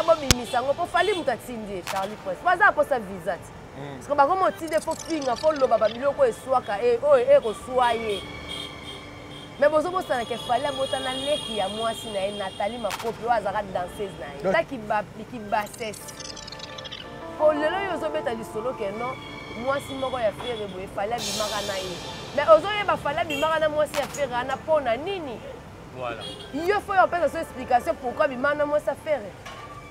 Bobimisa yango mpo Fally moto atindi ye Charlie Prince po aza na posa visa ti parce que bakoma otindi ye fo finga fo loba ba biloko oyo eswaka e oyo ekoswa ye mais bozobosana ke Fally abota na leki ya mwasi na ye Nathalie Makopi oyo azalaka danseuse na ye ta kibassesse po lelo yo ozobeta lisolo ke non mwasi moko ya Ferre boye Fally abimaka na ye mais ozoyeba Fally abimaka na mwasi ya Ferre wana mpo na nini? Voilà. Yo faut yo pesa so explication pourquoi bima na mwasi Ferre.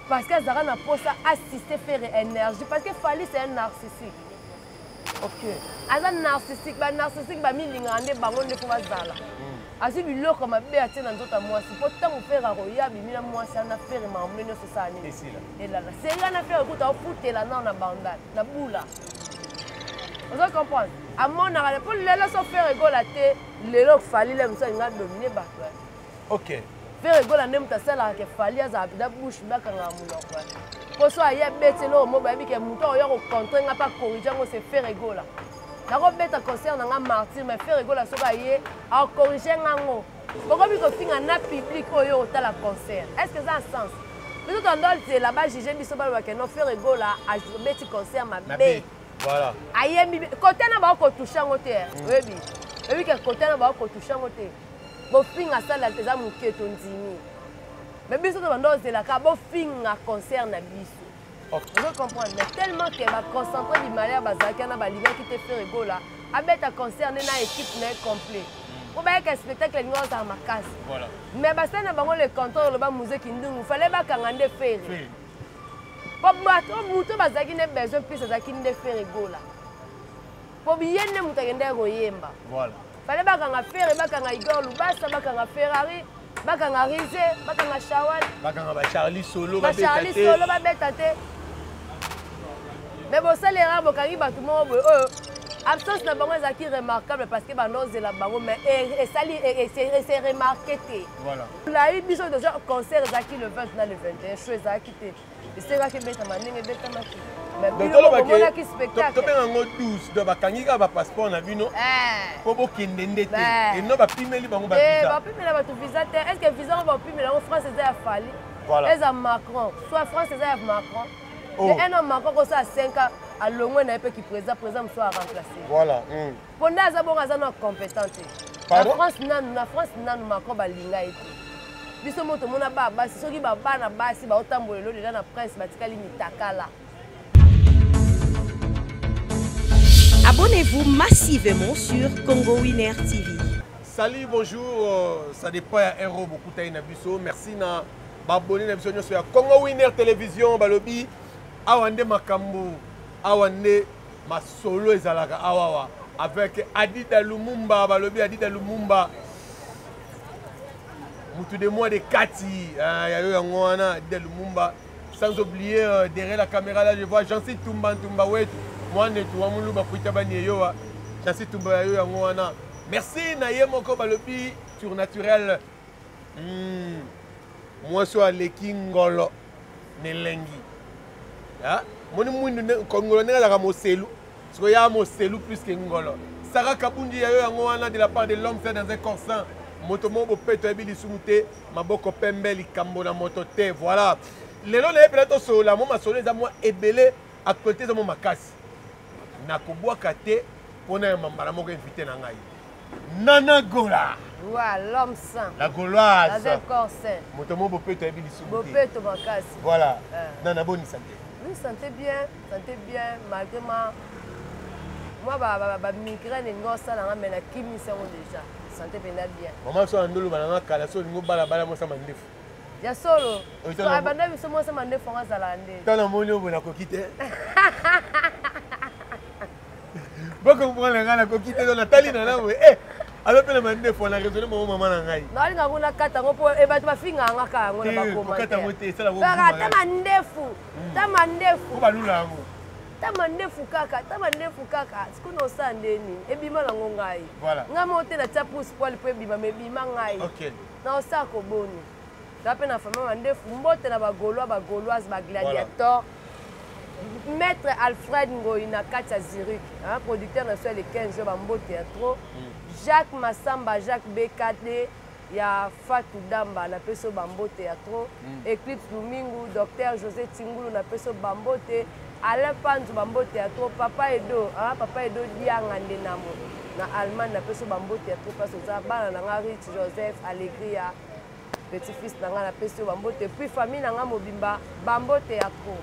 Parce que azalaka na posa assister Ferre énergie parce que Fally c'est un narcissique. OK. Aza narcissique, ba narcissique ba milingaka nde bango nde faut bazala. Azwi biloko mabe atie na nzoto ya mwasi mpo ntango Ferre akoya abimi na mwasi wana Ferre makambo nde nyonso esala nini elala senga na Ferre kuta ofutela nao na bandal na bula ozo comprendre amonaka mpo lelo so Ferre Gola te lelo Fally le mosusu alinga domine bato. Ok. Ferre Gola nde moto asalaka ke Fally azala mpenza bouche bakangaka monoko mpo so aye abeti eloko moko bayebi ke moto akoya kocontre nga mpe akorige yango se Ferre Gola. Nakobeta concert na nga martyr mais Ferre Gola soki aye akorige nga ngo. Bokomi kofinga na public oyo otala concert. Est ce que eza na sens? Biso tondozela bajuge biso baloba ke non Ferre Gola abeti concert mabe. Voilà. Ayembi kote na ba ko toucher yango te. Oyebi. Oyebi ke kote na ba ko toucher yango te. Bofinga sala eza moke tondimi. Mais biso to bando ozela ka bofinga concert na biso. Ozo comprendre mais tellement que ba concentré du malheur bazalaki wana balingaki te Ferre Gola abeta concert nde na équipe na ye complet. Po bayeka spectacle elingi ozala makasi. Voilà. Mais basali na bango le contraire oloba Muse Kindungu fallait bakanga nde Ferre. Po bato moto bazalaki nde besoin plus azalaki nde Ferre Gola. Po biye nde moto akendaki koyemba. Voilà. Fallait bakanga Ferre, bakanga Igor Lubasa, bakanga Ferrari, bakanga Rize, bakanga Shawal. Bakanga ba Charlie Solo ba Charlie Solo babeta te. Mais bosali erreur bokangi bato moko boye oyo absence na bango ezalaki remarquable parce que bandozela bango mais esali ese remarqué te. Voilà. Layi biso déjà concert ezalaki le 20 na le 21 show ezalaki te. Esengaki ebetama ndenge ebetamaki. Mais bino bomonaki spectacle. Tobenga yango 12 donc bakangi kaka bapasseport na bino mpo bokende nde te eno bapimeli bango bavisa. Bapimela bato visa te. Est-ce que visa yango bapimela yango France eza ya Fally? Eza Macron. Soit France eza ya Macron. Oh. Un homme Macron kosala 5 ans alongwe na ye mpe ki président président mosusu aremplace. Voilà. Mpo nde aza bongo aza na compétent te. Na France nanu, na France nanu Macron balinga ye te. Biso moto tomona ba basi soki ba bana basi baotambola lelo deja na prince batikali mitakala. Abonnez-vous massivement sur Congo Winner TV. Salut, bonjour, ça dépend ya Hero Bokutayi na biso. Merci na ba abonné na biso nyonso ya Congo Winner Télévision balobi awa nde makambo awa nde masolo ezalaka awawa avec Adida Lumumba balobi Adida Lumumba mutu de moi de Kati ya yo yango wana Adida Lumumba sans oublier derrière la caméra là je vois Jancy Tumba Ntumba wetu mwanetu wa muluba kuita bani eyowa Jancy Tumba ya yo yango wana merci na ye moko balobi surnaturel. Mwasi oyo aleki ngolo na elengi. Moni mwindu nde ngolo ndenge azalaka moselu. Sikoyo ya moselu plus que ngolo. Sarah Kabundi ya yo yango wana de la part de l'homme fait dans un corps saint. Moto moko bopeto ayebi lisumu te, maboko pembe likambo na moto te. Voilà. Lelo na ye mpenza tosolola mwa masolo eza mwa ebele, actualité eza mwa makasi. Nakobwaka te mpona ya mbala moko invité na ngai. Nana Gola. Ouais, l'homme saint. La Gauloise. Dans un corps saint. Moto moko bopeto ayebi lisumu te. Bopeto makasi. Voilà. Nana boni santé. Oui, santé bien, santé bien malgré ma moi ba ba, ba migraine elingi osala nga mais nakimisi yango déjà. Santé mpenza bien. Mama so andolo bana nga kala so olingi obala bala mwasi ya mandefu. Ya solo. So abanda biso mwasi ya mandefu yango azalaka nde. Tala namoni oyo boye nakoki te. Bocomprendre ngai nakoki te, natali na na boye eh aza mpe na mandefu wana raisonne bango mama na ngai. Nalinga kuna kata yango mpo bato bafingaka nga kaka yango na bakokata yango te esala kaka ta mandefu ta mandefu po balula yango ta mandefu kaka ta mandefu kaka sikoyo na osala nde nini ebima nango ngai ngai moko te natia pouce poil mpo ebima ma ebima ngai na osala koboni nga mpe na famille mandefu mbote na bagaulois bagauloise bagladiator. Maître Alfred Ngoyi na kati ya Zurich, hein, producteur na le 15 juin ba mbote ya trop. Jacques Massamba, Jacques BKD, Ya Fatou Damba, napesi yo bambote ya trop. Eclipse Lumingu, Docteur José Tingulu, napesi yo bambote. Alain Panzu, bambote ya trop. Papa Edo, hein, Papa Edo Dianga Ndenamo na Allemagne, napesi yo bambote ya trop place oza. Bana na nga Rich Joseph, Allegria, petit fils na nga, napesi yo bambote. Puis famille na nga mobimba, bambote ya trop.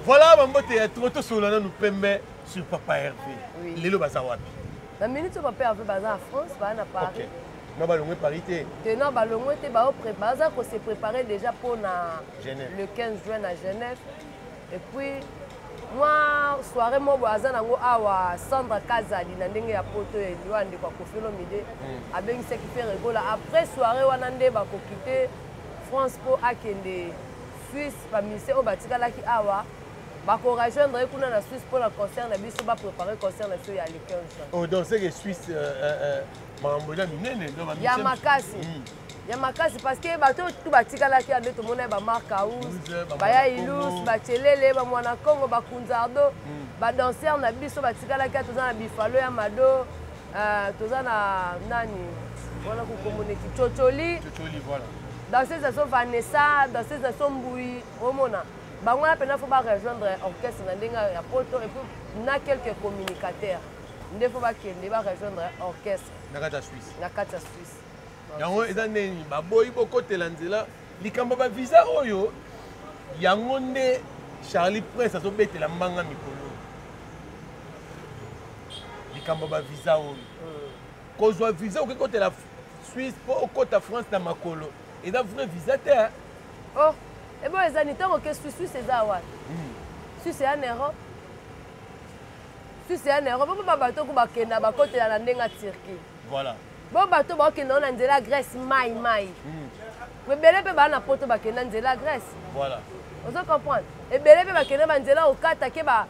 Voilà, bambote ya trop. Tosolola nanu pembe sur Papa Hervé. Oui. Lelo baza wapi? Na minute oyo Papa Hervé baza na France, baza na Paris. Okay. Non, balongwe Paris te. Te, non, balongwe te, baza ko se préparer déjà pour na Genève. Le 15 juin na Genève. Et puis moi soirée moko aza nango awa Sandra Kazadi na ndenge ya poto ya liwa ndeko ya Koffi Olomide. Abengisaki Ferre Gola après soirée wana nde bakokite France po akende Suisse, ba musiciens oyo batikalaki awa bako rejoindre ye kuna na Suisse pour la concert na biso, ba préparer concert na biso ya le 15 juin. Oh, donc c'est que Suisse makambo eza minene, donc ba Ya musiciens makasi. Ya makasi parce que bato tout batikalaki ya nde tomona ba Marc House, Ilus, ba ba ya Mwana Ilus, Congo. ba Chelele, ba Mwana Congo, ba Kunzardo, ba danseurs na biso batikalaki ya, toza na Bifalo ya Mado, toza na nani wana kokomoneki Chocholi. Chocholi, voilà. Danseuse na biso Vanessa, danseuse na biso Mbui, omona bango wana mpena faut ba rejoindre orchestre na ndenge ya poto et puis na quelques communicateurs nde faut bakende ba rejoindre orchestre na kati ya Suisse. Na kati ya Suisse. Yango eza nini baboyi bokotela nzela likambo ba visa oyo yango nde Charlie Prince azobetela mbanga mikolo. Likambo ba visa oyo. Kozwa visa okoki kotela Suisse po okota France na makolo. Eza vrai visa te, hein? Oh, e bon eza ni ntango ke Suisse, Suisse eza wapi? Suisse ya na Europe. Suisse ya na Europe, bo ba bato ko bakenda bakotela na ndenge ya Turquie. Voilà. Bo bato bakenda na nzela Grèce mai mai. Ebele pe ba na poto bakenda nzela Grèce. Voilà. Ozo comprendre? Ebele pe bakenda ba nzela okata ke ba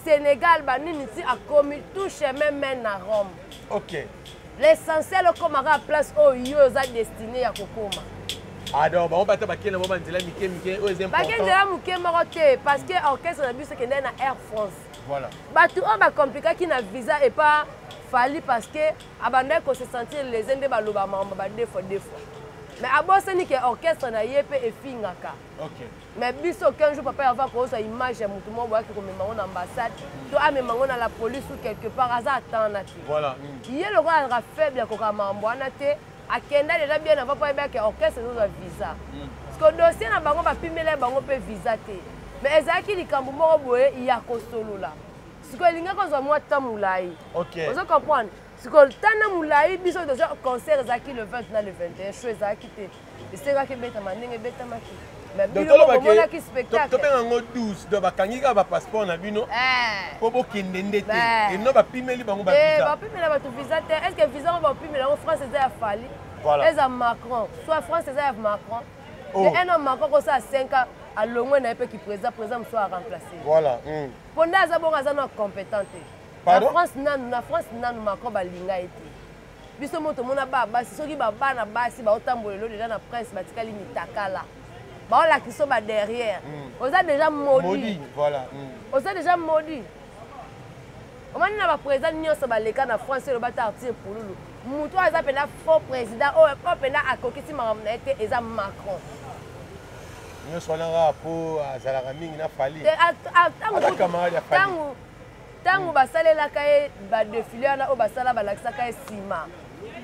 Sénégal ba nini ti akomi tout chemin mène na Rome. OK. L'essentiel okomaka place oyo yo oza destiné ya kokoma. Ah donc bango bata bakenda bango banzela mike mike oyo eza important. Bakenda nzela moke moko te parce que orchestre na biso ekendaki na Air France. Voilà. Bato oyo bakomplikaki na visa et pas Fally parce que abandaki ko se sentir lésé nde baloba makambo ba deux fois deux fois. Mais abosani ke orchestre na ye pe efingaka. OK. Mais biso 15 jours papa Hervé akozwa image ya mutu moko boyaki komema ngo na ambassade to amema ngo na la police ou quelque part aza atana te. Voilà. Ye lokola azalaka faible akoka makambo wana te, akenda déjà bien avant po ayebaki ke orchestre ezozwa visa. Parce que dossier na bango bapimela bango pe visa te. Mais ezalaki likambo moko boye ya kosolola. Sikoyo elingaki kozwa mwa temps molai. OK. Ozo comprendre? Sikoyo temps na molai biso déjà concert ezalaki le 20 na le 21, show ezalaki te. Esengaki ebetama ndenge ebetamaki. Mais Donc, bino tolobaki, bomonaki spectacle. tobenga yango 12, donc bakangi kaka ba passeport na bino po bokende nde te. Ben. Et non bapimeli bango ba Eh, visa. bapimela bato visa te. Est-ce que visa ngo bapimela yango France eza ya Fally? Voilà. Eza Macron. Soit France eza ya Macron. Oh. Et un homme Macron kosala 5 ans alongwe na ye mpe ki président, président mosusu a remplacer. Voilà. Po nde aza bongo aza na compétent te. Pardon? Na France nanu, na France nanu Macron balinga ye te. Biso moto mona ba basi soki ba bana basi ba otambola lelo déjà na prince batikali mitakala. Ba olakisa ba derrière. Oza déjà maudit. Maudit, voilà. Oza déjà maudit. Omani na ba président nyonso baleka na France oyo bata Arthur Pululu. Mutu oyo aza pena faux président oyo po pena akokisi makambo na ye te eza Macron. Nyonso wana kaka po azalaka mingi na Fally. Te, tango Aza kutu, camarade ya Fally. tango basalelaka ye ba défilé wana oyo basala balakisaka ye nsima.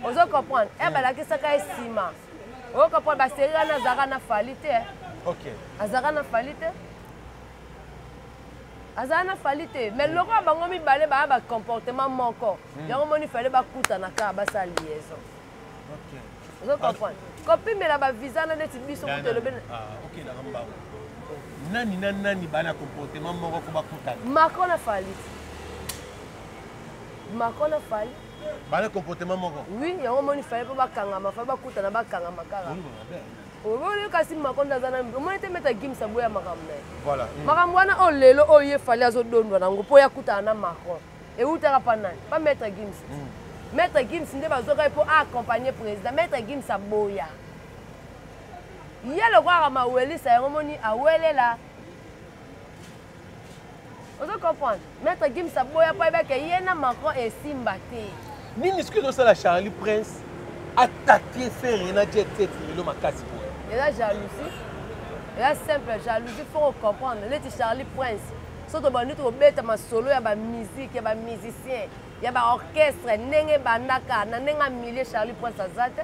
Ozo comprendre? Balakisaka ye nsima. Ozo comprendre? Ba série wana azalaka na Fally te. OK. Azalaka na Fally te. Azalaka na Fally te. Mais lokola bango mibale baya ba comportement moko. Yango moni Fally bakutana kaka basala liaison. OK. Ozo comprendre? Kopimela ba visa na neti biso Nani? kutu elobi na- Ah, OK, na mbango. Nani na nani bana comportement moko ko bakutana? Macron na Fally. Macron na Fally. Bana comportement moko. Oui, yango moni Fally po bakangama, Fally bakutana bakangama kaka. Oyo ba mabe. Omoni kasi Macron nde aza na omoni te maître Gims aboya makambo na ye. Voilà. Makambo wana oyo lelo oyo ye Fally azodondwa nango po ya kutana na Macron. Eutaka pa nani? Pa maître Gims. Maître Gims nde bazwaka ye po a accompagner président. Maître Gims aboya. Ye lokola mawelisa yango moni awelela. Ozo comprendre? Maître Gims aboya po ayebaka ye na Macron esimba te. Nini soki ezosala Charlie Prince Attaquer Ferre na Jet Set lelo makasi boye? Eza jalousie, eza simple jalousie. Faut comprendre neti Charlie Prince, so tobandi tokobeta masolo ya bamusique, ya bamusicien, ya baorchestre, ndenge ebandaka na ndenge ya milieu, Charlie Prince aza te.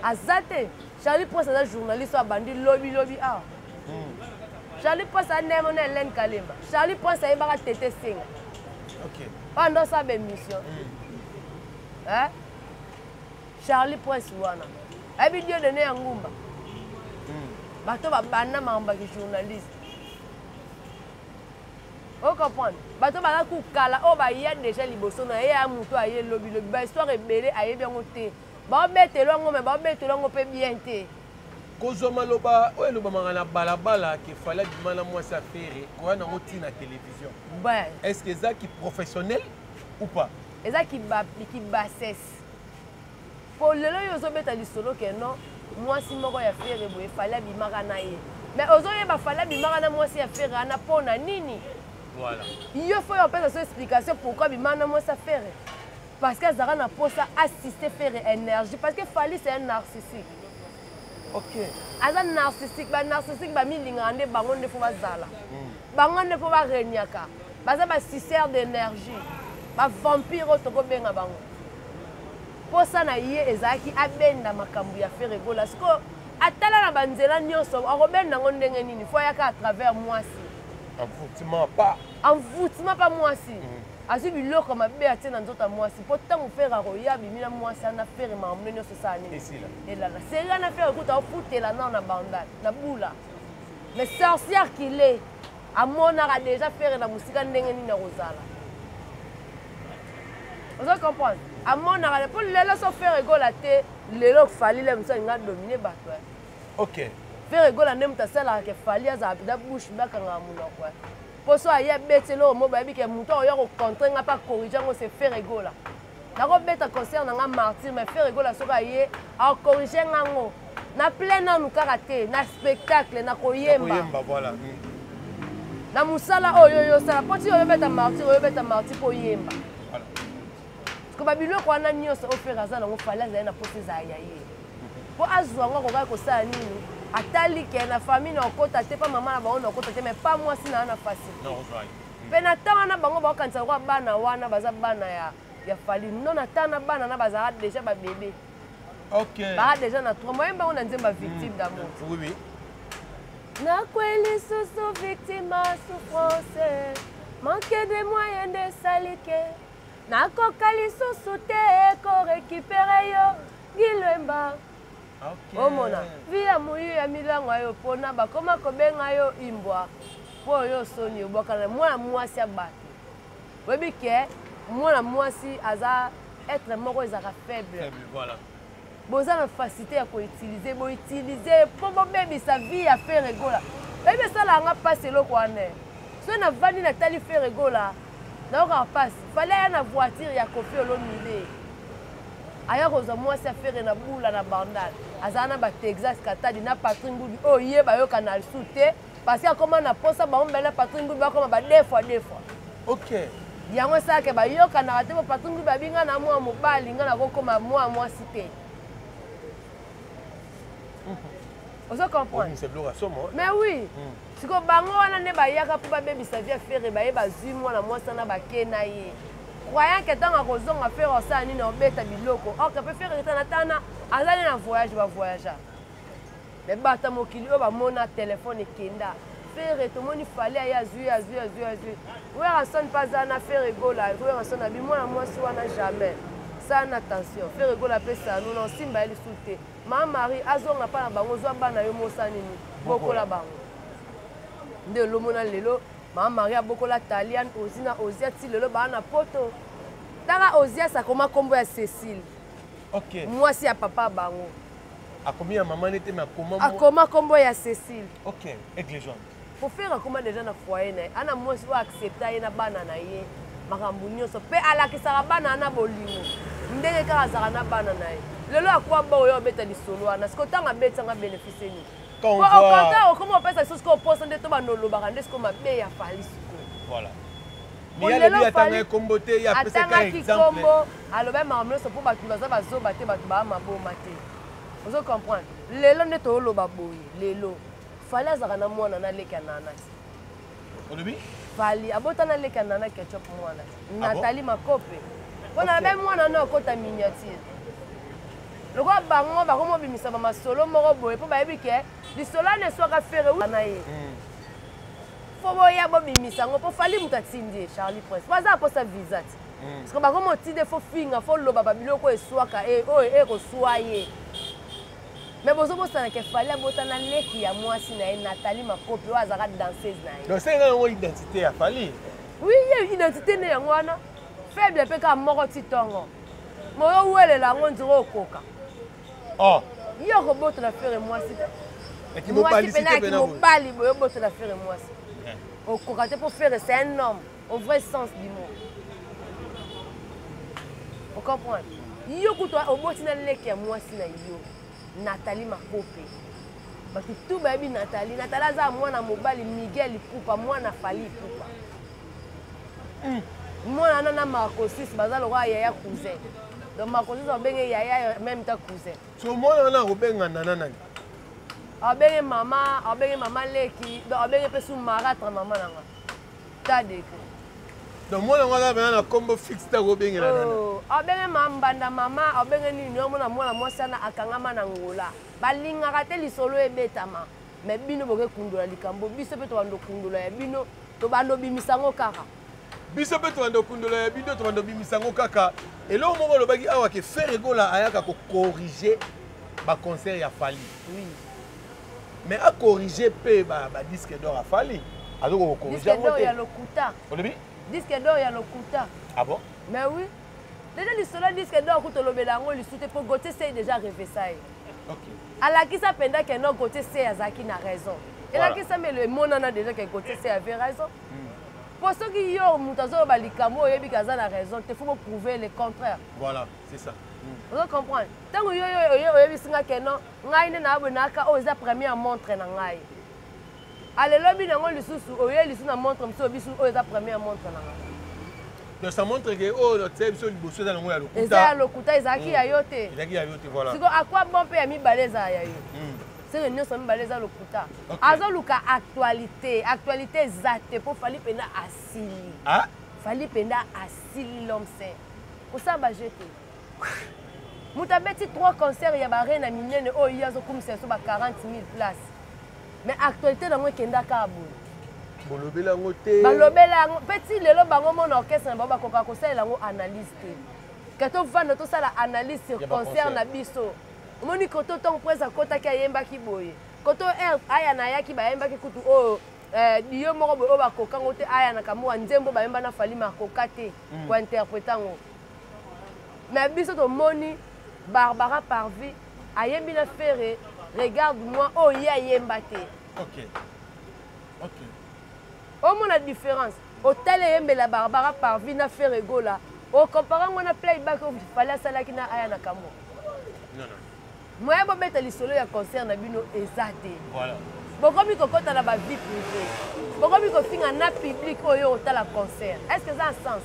Aza te. Charlie Prince aza journaliste oyo abandi lobilobi awa. Charlie Prince anemo na Hélène Kalemba. Charlie Prince ayebaka Tete Senga. Oyo osala baémission. Eh? Charlie Prince wana ayebi Dieu donné ya ngumba. Bato babanda makambo ya kijournaliste, ocomprendre? Bato baza kukala, oyo baya déjà liboso na ye, ya moto aye lobilobi, bahistoire ebele ayebi yango te. Baobetela yango, me baobetela yango mpe bien te. Kozwa maloba oyo elobamaka na balabala ke Fally abima na mwasi ya Ferre, koya nango ntina télévision, est ce que eza ki professionnel ou pas? Eza kibassesse, po lelo oyo ozobeta lisolo ke non, mwasi moko ya Ferre boye, Fally abimaka na ye, mais ozoyeba Fally abimaka na mwasi ya Ferre wana mpo na nini? Voilà. Yo faut opesa so explication pourquoi abimaka na mwasi ya Ferre, parce que azalaka na posa assister Ferre énergie, parce que Fally, c'est un narcissique. Aza narcissique. Banarcissique bamilingaka nde bango nde faut bazala, bango nde faut baregnaka, baza basuceurs d'énergie, bavampire oyo tokobenga bango. Mposa na ye ezalaki abenda makambo ya Ferre Gola. Sikoyo atala na banzela nyonso, akobenda yango ndenge nini? Faut ayaka à travers mwasi. Envoûtement pas. Envoûtement pa mwasi. Azwi biloko mabe, atie na nzoto ya mwasi, mpo ntango Ferre akoya, abimi na mwasi ana, Ferre makambo nyonso esala nini? Esila. Elala seri wana. Ferre ekuta ofutela nao na bandal na bula, mais sorcière qu'il est, amonaka déjà Ferre na mosika ndenge nini akozala. Ozo comprendre? Amonaka mpo lelo so Ferre Gola te, lelo Fally le mosu alinga domine bato. Ferre Gola nde moto asalaka ke Fally azala mpenza bouche, bakangaka monoko, mpo so aye abeti eloko mo, bayebi ke moto akoya kocontre nga mpe acorrige yango, c'est Ferre Gola. Nakobeta concert na nga Martyr, mais Ferre Gola soki aye acorrige nga ngo na plein nanu kaka te na spectacle, na koyemba. Koyemba, voilà. Na mosala oyo oyo osala, mpo ti oyobeta Martyr, oyobeta Martyr mpo oyemba. Parce que babiloko wana nyonso oyo Ferre aza nango, Fally azali na mposa ezala ya ye mpo azwa yango. Akokaki kosala nini? Atali ke na famille na okota te, mpa mama na bango na okota te, mais pa mwasi na ya na facilité. Na kozwa ye. Mpe na ntango wana bango bakokanisa lokola bana wana baza bana ya Fally. Non, na ntango na bana na bazalaka déjà babebe. Baa déjà na 3 moyen bango na nzembo ya Victime d'amour. Oui oui. Nakwe lisusu victime ya souffrance, manque de moyen nde esali ke nakoka lisusu te korécupérer yo, Gilwemba. Omona vie ya moyu ya milango yo, mpona bakoma kobenga yo imbwa, mpo oyo osoni obwakana mwana mwasi ya bato. Oyebi ke mwana mwasi aza être moko ezalaka faible. Faible, voilà. Boza na facilité ya koutiliser, boutiliser mpo bobebisa vie ya Ferre Gola. Oyebi, esalaka nga mpasi eloko wana. Soki navandi natali Ferre Gola, nayokaka mpasi. Fally aya na voiture ya Koffi Olomide, aya kozwa mwasi ya Ferre na bula na Bandal, azala na batexas Katadi na Patrik Ngudi oyo ye bayokana lisu te, parce que akoma na posa bango mibale na Patrik Ngudi bakoma ba deux fois deux fois. Yango esalaka bayokanaka te, po Patrik Ngudi babinga na mwa mobali, nga nakokoma mwa mwasi te. Ozo comprendre? Obimisa biloko ya somo. Mais oui. Sikoyo bango wana nde bayaka mpo babebisa vie ya Ferre. Baye bazwi mwana mwasi wana, bake na ye, croyant ke ntango akozonga, Ferre osala nini? Obeta biloko. Or mpe Ferre tana tana aza nde na voyage, bavoyagea, mais bato ya mokili oyo bamona telefone ekenda Ferre, tomoni Fally aye, azwi, azwi, azwi, azwi. Werrason mpe aza na Ferre Gola. Werrason abi mwana mwasi wana jamais, sala na attention. Ferre Gola apesa no na osimba ye lisusu te. Mama Marie azonga mpa na bango, zwa bana yo mosa nini, bokola bango. Nde elomona lelo mama Marie abokola Taliane, Ozi na Ozia ti lelo baa na Poto. Tala, Ozias akoma nkombo ya Cécile. Mwasi ya papa bango. Akomi ya mama nete, mais akoma Akoma nkombo ya Cécile. Ok, aigle jaune. Po Ferre akoma déjà na foyer na ye, ana mwasi oyo accepta ye na bana na ye, makambo nyonso, mpe alakisaka bana wana bolingo ndenge kaka azalaka na bana na ye. Lelo akwa ba oyo obeta lisolo wana, siko ntango abetanga bénéfice nini? Quand on Po au voit contraire, okoma opesa lisusu sikoyo posa nde to bando olobaka nde sikoyo mabe ya Fally sikoyo. Voilà. Lelo kombo te, ye apesaka atangaki exemple. Kombo, alobi makambo nyonso mpo bato baza bazoba te, bato baa maboma te. Ozo comprendre? Lelo nde tooloba boye, lelo Fally azalaka na mwana na leki ya Nana ti. Olobi? Fally abota na leki ya Nana Ketchup, mwana ti. Ah bon? Nathalie Makope, mpo na be mwana no akota miniature lokola bango bakomobimisa bamasolo moko boye, mpo bayebi ke lisolo wana eswaka Ferre na ye. Fo boya bobimisa yango, mpo Fally moto atindi ye. Charlie Prince po aza aposa visa ti, parce que bakoma otinde, fo finga, fo loba babiloko oyo eswaka, oyo ekoswa ye. Mais bozobosana ke Fally abota na leki ya mwasi na ye, Nathalie Makope, oyo azalaka danseuse na ye. Donc senga yango identité ya Fally. Oui, ye identité nde yango wana. Faible mpe kaka moko ti ntongo moyo welela yango nzela okoka. Oh. Ye okobotola Ferre mwasi te, mwasi pena yaki mobali boye, obotola Ferre mwasi, okoka te, mpo Ferre, c'est un homme au vrai sens du mot. Ocomprendre? Yo kutu oboti na leki ya mwasi na yo, Nathalie Makope. Bato tu bayebi Nathalie. Nathalie aza mwana mobali Miguel Ipupa, mwana Fally Ipupa. Mwana wana na Marcosis baza lokola yaya cousin. Donc Marcosis abenge yaya, même ta cousin. So mwana wana akobenga nana nani? Abenge mama, abenge mama leki. Donc abenge mpe su maratre mama nanga ta degré. Donc mwana yango aza pena na kombo fixe te, akobengela nana. Oh, abenge mbanda mama, abenge nini. Omona mwana mwasi wana akangama na ngola, balingaka te lisolo ebetama. Me bino boke kundola likambo, biso mpe tobanda okundola ya bino, tobanda obimisa yango kaka. Biso mpe tobanda okundola ya bino, tobanda obimisa yango kaka. Eloko moko olobaki awa ke Ferre Gola ayaka kocorriger baconcert ya Fally. Oui. Mais acorriger mpe badisque d'or ya Fally, azoki kocorriger yango te. Te ya lokuta. Olobi? Disque d'or ya lokuta. Ah bon? Mais oui, déjà lisolo disque d'or kuta olobela yango lisu te, mpo Gautier Sey déjà revesa ye. Alakisa mpenza ke non, Gautier Sey azalaki na raison. Elakisa melo emonana déjà ke Gautier Sey avait raison, mpo soki yo moto azoloba likambo oyebi ke aza na raison te, faut boprouver le contraire. Voilà, c'est ça. Ozo comprendre? Ntango yo yo oyebisi nga ke non, ngai nde naboye nayaka, oyo eza première montre na ngai, alelobi nango lisusu, oye lisusu na montre mosusu, obisu oyo eza première montre na ngai. Donc ça montre que oyo tia biso liboso eza nango ya lokuta. Eza ya lokuta, ezalaki ya yo te. Ezalaki ya yo te, voilà. Siko akwa bon mpe ya mibale ezala ya yo, seke nyonso mibale eza lokuta. Azoluka actualité, actualité eza te, mpo Fally mpenza asili. Fally mpenza asili, l'homme saint kosala baje te. Moto abeti 3 concert ya barena minene oyo ye azokumisa biso ba 40 000 place, mais actualité nango ekenda kaka boye. Bolobela yango te. Balobela yango mpe ti lelo. Bango mona orchestre na bango bakokaka kosalela yango analyse te, ke tovanda tosala analyse sur concert na biso. Omoni koto ntongo Prince akotaki, ayembaki boye, koto r aya na ayaki, bayembaki kutu oyo dio moko boye oyo bakokango te. Aya na kamwa nzembo bayemba na Fally, makoka te kointerpréter yango. Mais biso tomoni Barbara Parvi ayembi na Ferre "Regarde moi", oyo ye ayemba te. Omona différence? Otali eyembela Barbara Parvi na Ferre Gola, okompare yango na playback oyo Fally asalaki na aya na kambo. Moya bobeta lisolo ya concert na bino eza te. Bokomi kokɔta na bavie privée, bokomi kofinga na public oyo otala concert. Est ce que eza sens?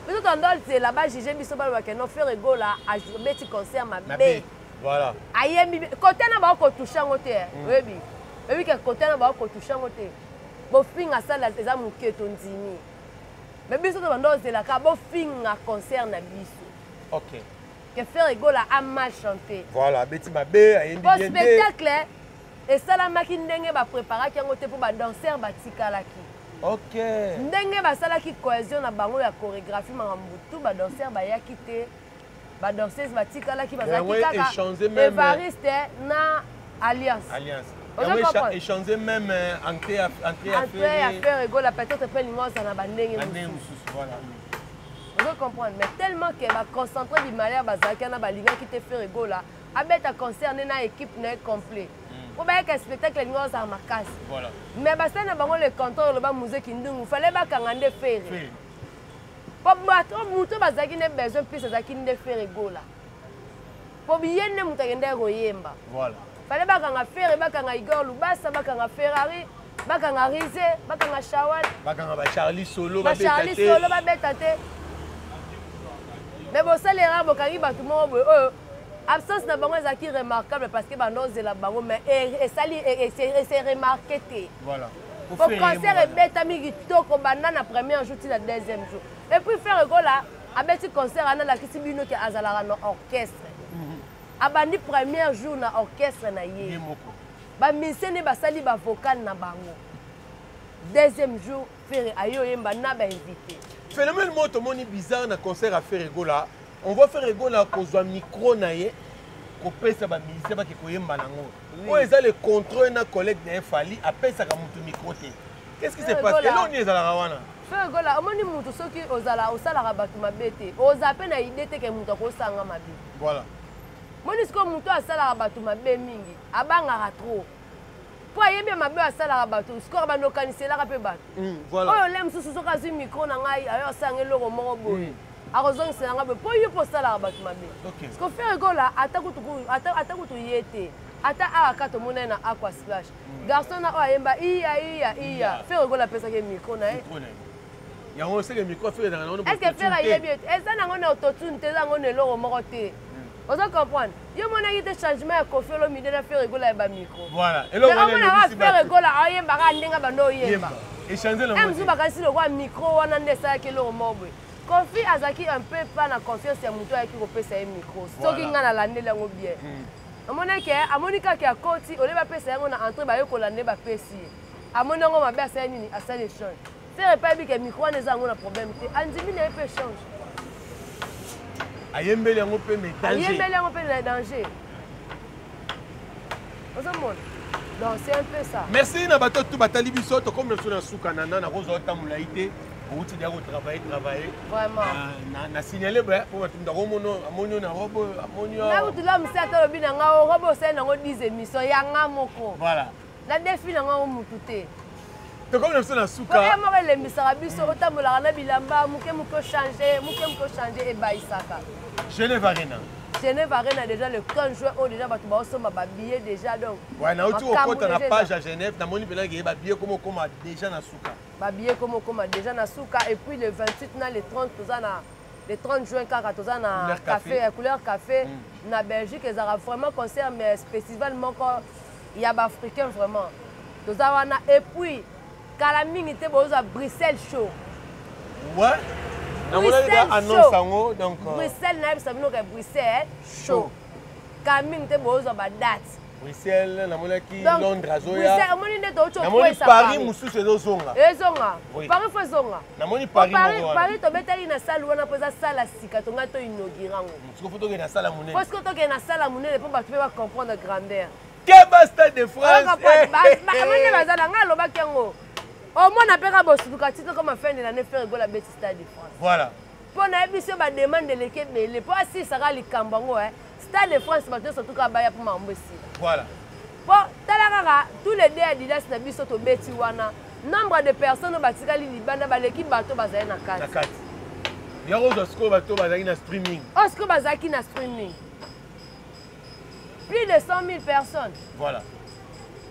Biso tondo nzela bajuge biso, balobake non, Ferre Gola abeti concert mabe. Ayembi kote na bao kotouche yango te. Oyebi, oyebi ke kote na bao kotouche yango te. Bofinga sala eza moke, tondimi. Me biso tobanda ozelaka bofinga concert na biso ke Ferre Gola a mal chanté. Voilà, abeti mabe, ayembi po bien te. Spectacle esalamaki ndenge bapreparaki yango te, mpo badanser batikalaki. Ndenge basalaki cohésion na bango ya chorégraphie, makambo tu, badanser bayaki te, badanseuse batikalaki, bazalaki kaka Evariste na Alliance. Alliance yango échanger même entrée, entrée. Entrée ya Ferre Gola peut-être mpe lingo azala na bandenge mosusu. Voilà. Ozo comprendre? Mais tellement ke baconcentré bimalere bazalaki wana, balingaki te Ferre Gola abeta concert nde na équipe na ye complet, mpo bayeka spectacle elingi ozala makasi. Mais basali na bango le contraire. Oloba Musée Kindungu, fallait bakanga nde Ferre, po bato moto bazalaki nde besoin plus azalaki nde Ferre Gola, po ye nde moto akendaki koyemba. Fallait bakanga Ferre, bakanga Igor Lubasa, bakanga Ferrari. Bakanga Rize, bakanga Shawal. Bakanga ba Charlie Solo, ba Charlie Solo babeta te. Mais bosali erreur bokangi bato moko boye oyo absence na bango ezalaki remarquable parce que bandozela bango mais esali ese remarqué te. Voilà. Po concert ebetami kitoko banda na premier jour ti na deuxième jour. Et puis Ferre Gola abeti concert wana alakisi bino ke azalaka na orchestre. Abandi premier jour na orchestre na ye. Ba musiciens nde basali ba vocal na bango. Deuxième jour Ferre aye oyemba na ba invité. Phénomène moko tomoni bizarre na concert ya Ferre Gola, on voit Ferre Gola kozwa micro na ye kopesa ba musiciens bake koyemba nango. Oyo eza le contrôle na collègue na ye Fally apesaka mutu micro te. Qu'est-ce qui se passe? Eloko nini ezalaka wana? Ferre Gola, omoni mutu soki ozala osalaka bato mabe te, oza pe na idée te ke mutu akosala nga mabe. Voilà. Moni sikoyo mutu asalaka bato mabe mingi abangaka trop mpo ayebi ya mabe oyo asalaka bato sikoyo abanda okaniselaka mpe bato voilà. Oyo le mosusu soki azwi micro na ngai ayo asala ngai eloko moko boye akozongisela ngai boye mpo yo mpo osalaka bato mabe. Sikoyo Ferre Gola ata kutu ye te, ata awa kaka tomona ye na Aqua Splash, garçon na oyo ayemba iya iya iya, Ferre Gola apesaki ye micro na ye. Yango seke micro Ferre ezalaka nango. Est ce que Ferre ayebi ete eza nango na autotune te, eza nango na eloko moko te? Ozo comprendre? Yo monaki te changement ya Koffi Olomide na Ferre Gola ya ba micro. Voilà. Eloko Mais omonaka Ferre Gola ayembaka ndenge bando oyemba. Échanger na mosusu bakanisi lokola micro wana nde esalaki eloko moko boye. Koffi azalaki un peu pas na confiance ya moto ayaki kopesa ye micro. Soki ngai nalandeli yango bien. Amonaki amoni kaka akoti ole bapesa yango na entrée baye kolanda ye bapesi ye. Amoni yango mabe asali nini? Asali échange. Ferre epai ayebi ke micro wana eza yango na problème te. Andimi na ye mpe échange. Ayembeli yango mpe mais danger. Ayembeli yango mpe na danger. Ozomona? Donc c'est un peu ça. Merci na bato tout batali biso tokomi na biso na suka na na nakozwa otambola ye te. Outi dia ko travailler travailler. Vraiment. Na signaler ba po bato ndakomona amoni na robe amoni. Na kutu la musa alobi na nga robe osali nango 10 émissions ya nga moko. Voilà. Na défi na nga mutu te. Tokomi na biso na suka. Oyo moko elembisaka biso otambolaka na bilamba muke muke ochange muke muke ochange ebayisaka. Genève Arena. Genève Arena déjà le 15 juin oyo déjà bato baosomba ba billets déjà donc. Ouais, nauti kokota na page ya Genève namoni mpenza ke ba billets komo okoma déjà na suka. Ba billets komo okoma déjà na suka et puis le 28 na le 30 toza na le 30 juin kaka toza na café ya couleur café na Belgique ezalaka vraiment concert mais festival moko ya ba africain vraiment toza wana et puis kala mingi te bozwa Bruxelles show. Ouais. Bruxelles annonce yango donc Bruxelles nayebisa bino ke Bruxelles show. Kala mingi te bozwa ba date. Bruxelles namonaki Londres azoya. Bruxelles omoni nde touti okwesa Paris mosusu ezozonga. Ezonga. Paris fo ezonga. Namoni Paris moko wana. Paris tobetaki na salle wana mpo eza salle ya sika tongai to inaugure yango. Siko fo tokende na salle ya monene. Fo siko tokende na salle ya monene mpo bato mpe ba comprendre grandeur. Keba Stade de France. Amoni baza na ngai alobaki yango. Omona mpe kaka bosutuka ti tokoma fin de l'année Ferre Gola abeti Stade de France. Voilà. Mpo nayebi so ba demande eleki ebele mpo asilisaka likambo yango Stade de France bato nyonso tuka baya mpo makambo esila. Voilà. Po tala kaka tous les deux Adidas na biso tobeti wana nombre de personnes oyo batikali libanda baleki bato bazali na kati. Na kati. Yango ozwa sikoyo bato bazalaki na streaming. Oyo sikoyo bazalaki na streaming. Plus de 100 000 personnes. Voilà.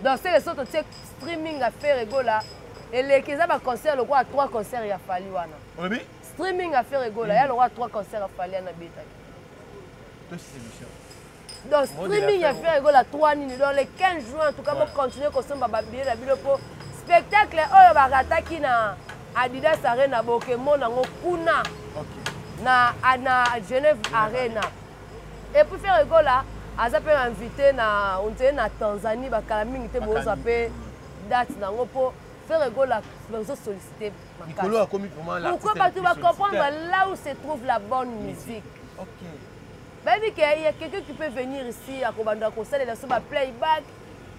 Donc c'est le soto totie streaming à Ferre Gola eleki eza ba concert lokola 3 concerts ya Fally wana. Olobi? Streaming à Ferre Gola ya lokola 3 concerts ya Fally wana betaki. Donc streaming ya Ferre Gola 3 nini donc le 15 juin en tout cas bo continuer kosomba ba billets na bino po spectacle oyo barataki na Adidas Arena bokemona yango kuna na Genève Arena. Et puis Ferre Gola aza mpe invité na on dirait na Tanzanie bakala mingi te bozwa mpe date nango po Ferre Gola bazo solliciter makasi. Pourquoi bato ba comprendre là où se trouve la bonne musique? Bayebi ke il y a quelqu'un qui peut venir ici akobanda kosalela so ba playback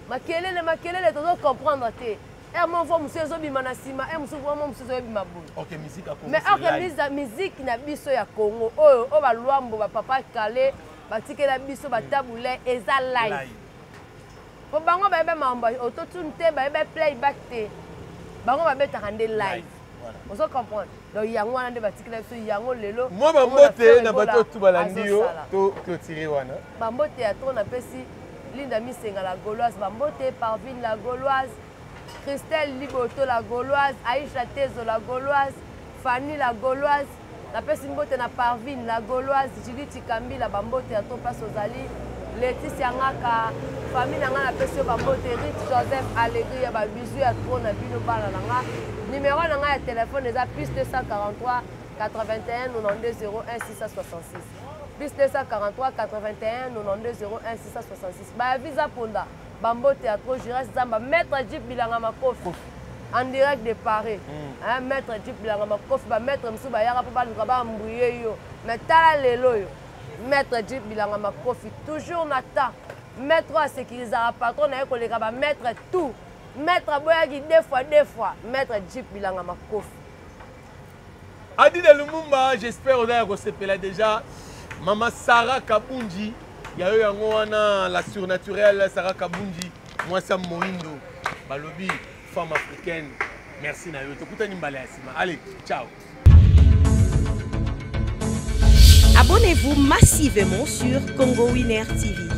makelele makelele tozo comprendre te. Air moko voix mosusu ezobima na nsima, air mosusu voix mosusu ezobima boye. Ok, musique ya Congo, Mais c'est ok, live. musique na biso ya Congo oyo, oyo ba Luambo, ba Papa Kale batikela biso ba Tabu Ley eza live. Live. Po bango bayeba makambo ya autotune te, bayeba playback te. Bango babetaka nde live. Live. Voilà. Ozo comprendre? Donc yango wana nde batikela biso yango lelo. Moi Omona bambote Ferre na Gola bato tout balandi yo azosala. to clôturer wana. Bambote ya trop napesi Linda Misenga la Gauloise, bambote Parvine la Gauloise. Christelle Liboto la Gauloise, Aïcha Tezo la Gauloise, Fanny la Gauloise, napesi mbote na Parvine la Gauloise, Julie Chikambila bambote ya to place ozali, Laetitia Ngaka, famille na nga napesi yo bambote, Rick Joseph Allegri ya ba bisous ya trop na bino bana na nga. Numero na nga ya telefone eza plus 243 81 92 01 666. Plus 243 81 92 01 666. Ba visa ponda. Bambote ya trop Jires Zamba, maître Jeep Bilanga Makofi. En direct de Paris. Hein, maître Jeep Bilanga Makofi, ba maître mosusu bayaka mpo baluka ba embrouiller yo. Mais tala lelo yo. Maître Jeep Bilanga Makofi, toujours na temps. Maître oyo asekirizaka patron na ye koleka ba maître tout. Maître aboyaki deux fois deux fois. Maître Jeep Bilanga Makofi. Adida Lumumba, j'espère oza ya kosepela déjà. Mama Sarah Kabunji, ya yo yango wana la surnaturelle Sarah Kabunji, mwasi ya moindo, balobi femme africaine. Merci na yo. Tokutani mbala ya sima. Allez, ciao. Abonnez-vous massivement sur Congo Winner TV.